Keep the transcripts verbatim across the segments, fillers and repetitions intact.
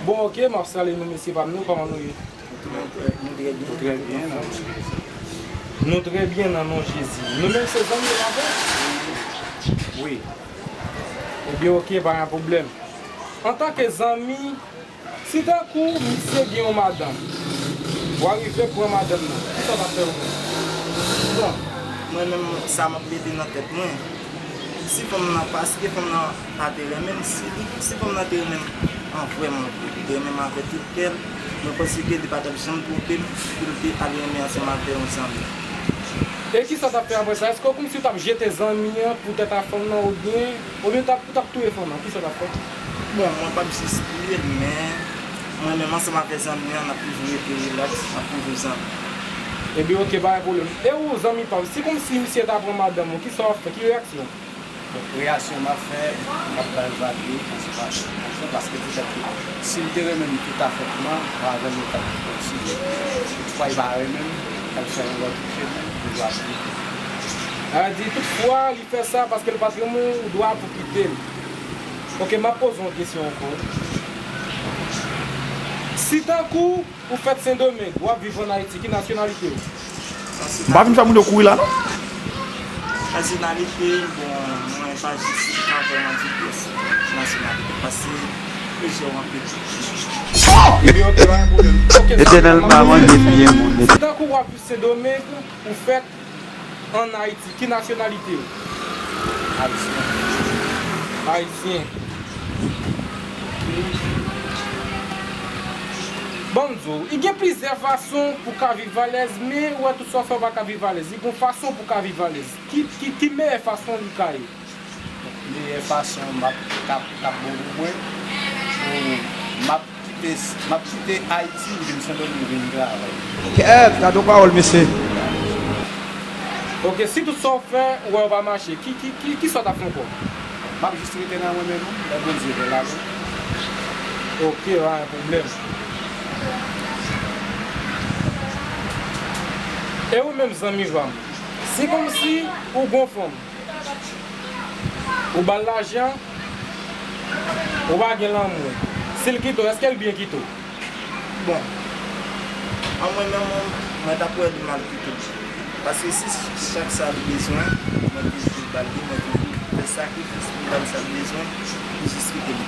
Bon, ok, m ap salye nou, mesye pa m, nou, kòman nou ye? Nou trè, nou trè byen. Nou trè byen nan non Jezi. Nou trè byen nan non Jezi. Nou menm se zanmi, pa vre? Wi. Ebyen, ok, pa gen pwoblèm. Antanke zanmi, si tankou misye gen yon madanm, w arive pran madanm nan, kisa w t ap fè ou menm? Bon, mwen menm, sa m ap mete nan tèt mwen, si fanm nan, paske fanm nan pa te renmen m, si li, si fanm nan te renmen m an vrè, mwen li te renmen m avèk tout kè l, mwen panse ke li pa t ap janm twonpe m pou l te al renmen ansanm avè yon zanmi. E kisa w t ap fè apre sa? Èske w kòmsi w t ap jete zanmi an poutèt a fanm nan oubyen, oubyen w t ap, ou t ap touye fanm nan? Kisa w t ap fè? Bon, mwen p ap jis touye l, men mwen menm ansanm avè zanmi an, n ap toujou rete rilaks, n ap toujou zanmi. Ebyen, ok, pa gen pwoblèm. E ou, zanmi pa m, si kòmsi misye ta pran madanm ou, kisa w ap fè? Ki reyaksyon? Bon, reyaksyon m ap fè, m ap ba l vag wi, paske, paske, paske poutèt ke si l te renmen m toutafètman, avè l nou t ap kontinye. Toutfwa, li pa renmen m, l al fè yon lòt chemen, li dwa kite m. Sa vle di, toutfwa, li fè sa paske l pa t renmen w, ou dwa pou kite l. Ok, m ap poze w yon kesyon ankò. Si tankou ou fèt Sendomeng, w ap viv ann Ayiti, ki nasyonalite w? M pa vin fè moun yo kouri la, non. Nasyonalite, bon, mwen pa jis ka vrèman di pyès nasyonalite, paske plizyè anpil. Ebyen, ok, pa gen pwoblèm. Ok, Etènèl pa manje pye moun. Si tankou w ap viv Sendomeng, ou fèt ann Ayiti, ki nasyonalite w? Ayisyen. Ayisyen. Ban m di w, gen plizyè fason pou w ka viv alèz, men ou wè tout sa w fè w pa ka viv alèz. Gen yon fason pou w ka viv alèz. Ki, ki, ki meyè fason li ka ye? Meyè fason m ap, k ap, k ap bon pou mwen, pou m ap kite, m ap kite Ayiti, m vin Sendomeng, vin travay. Kèt, gade yon pawòl, mesye. Ok, si tout sa w fè, ou wè yo pa mache, ki, ki, ki, kisa w t ap fè ankò? M ap jis rete nan mwen menm, lè Bondye vle l ale. Ok, pa gen pwoblèm. E ou menm, zanmi pa m, si kòmsi ou gon fanm, ou ba l lajan, ou pa gen lanmou. Si l kite w, èske l byen kite w? Bon, an mwen menm, mwen, mwen t ap wè li mal kite m. Paske si chak sa l bezwen, mwen toujou ba l li, mwen toujou fè sakrifis pou m ba l sa l bezwen, li jis kite m.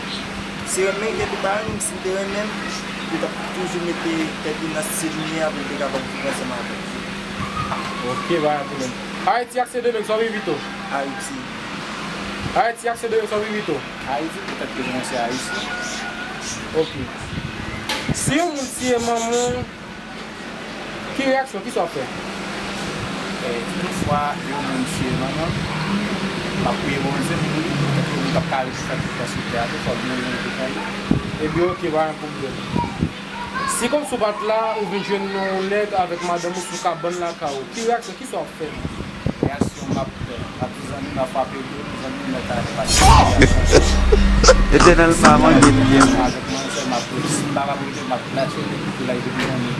Si renmen, gen li pa renmen m, si l te renmen m, li t ap toujou mete tèt li nan stil li a pou l te kapab viv ansanm avè m. Ok, pa gen pwoblèm. Ayiti ak Sendomeng, sa w pi pito? Ayiti. Ayiti ak Sendomeng, sa w pi pito? Ayiti, poutèt ke mwen se Ayisyen. Ok. Si yon moun tiye manman w, ki reyaksyon, kisa w ap fè? E, si toutfwa yon moun tiye manman m, m ap priye Bondye pou li, poutèt ke li p ap ka rete fè tout tan sou tè a tou, fò l mouri nan tout tan li. Ebyen, ok, pa gen pwoblèm. Si kòmsi w pa t la, ou vin jwenn yon nèg avèk madanm ou sou kabann lakay ou, ki reyaksyon, kisa w ap fè? Reyaksyon m ap fè, m ap di zanmi m ap frape do, zanmi m mèt ale pase. Etènèl pa manje pye moun. Avèk manzè, m ap rete, si m pa ka rete, m ap lage li pou l al depi yon moun.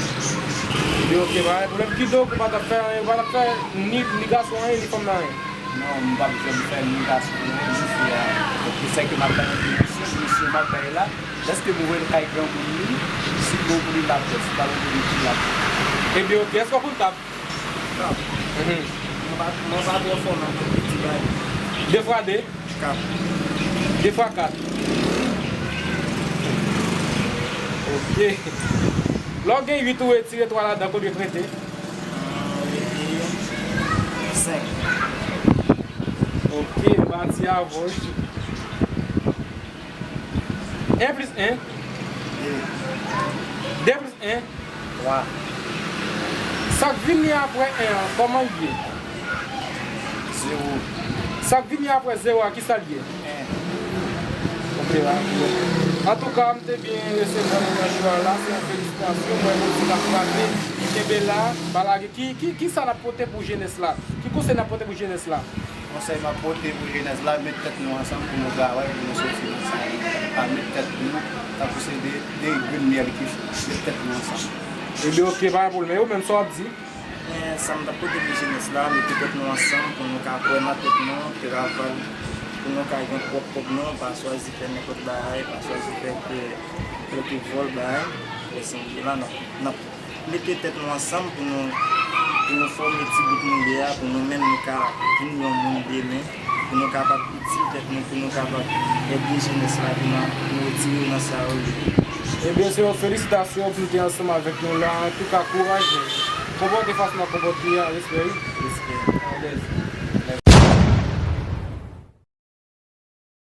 Li ok, pa gen pwoblèm. Kidonk, ou pa t ap fè anyen, ou pa t ap fè ni, ni gason anyen, ni fanm nan anyen? Non, m p ap janm fè ni gason anyen, ni fi a. Donk, se ke m ap bay yon ti misye, misye m ap bay la. Lèske m voye l kay granmoun li, si l bon pou li, l ap fè, si l pa bon pou li, li p ap fè. Ebyen, ok. Èske w konn kab? Kab? Mhm. Mwen pa, mwen pa twò fò nan konte ti bagay. De fwa de? Kat. De fwa kat. Ok. Lè w gen uit, ou retire twa ladan, konbyen k rete? Mwen rete senk. Ok, m pati avè w. En plis en? De. De plis en? Twa. Sa k vini apre en an, kòman l ye? Zewo. Sa k vini apre zewo a, kisa l ye? En. Ok, la. Antouka, m te byen resevwa nou nan jou a la. Se yon felisitasyon. Mwen, Bondye k ap frape. Kenbe la, pa lage. Ki, ki, kisa n ap pote pou jenès la? Ki konsèy n ap pote pou jenès la? Konsèy m ap pote pou jenès la, met tèt nou ansanm pou nou travay, pou nou soti nan sa nou ye. Pa met tèt nou tankou se de, de grenn myèl ki fou. Met tèt nou ansanm. Ebyen, ok, pa gen pwoblèm. E ou menm, sa w ap di? Men, sa m t ap pote pou jenès la, mete tèt nou ansanm pou nou ka kwè nan tèt nou, travay, pou nou ka gen pwòp kòb nou, pa chwazi fè nenpòt bagay, pa chwazi fè ke Kote vòl bay, lè se yon de la, n ap, n ap mete tèt nou ansanm pou nou, pou nou fòme ti gwoup nou ye a, pou nou menm nou ka vin yon moun demen, pou nou kapab itil tèt nou, pou nou kapab ede jenès la, pou nou, nou retire yo nan sa yo ye. Ebyen, se yon felisitasyon pou nou te ansanm avèk nou la. Antouka, kouraj. Konpòte fason w ap konpòte a, respè, wi. Respè. Alèz.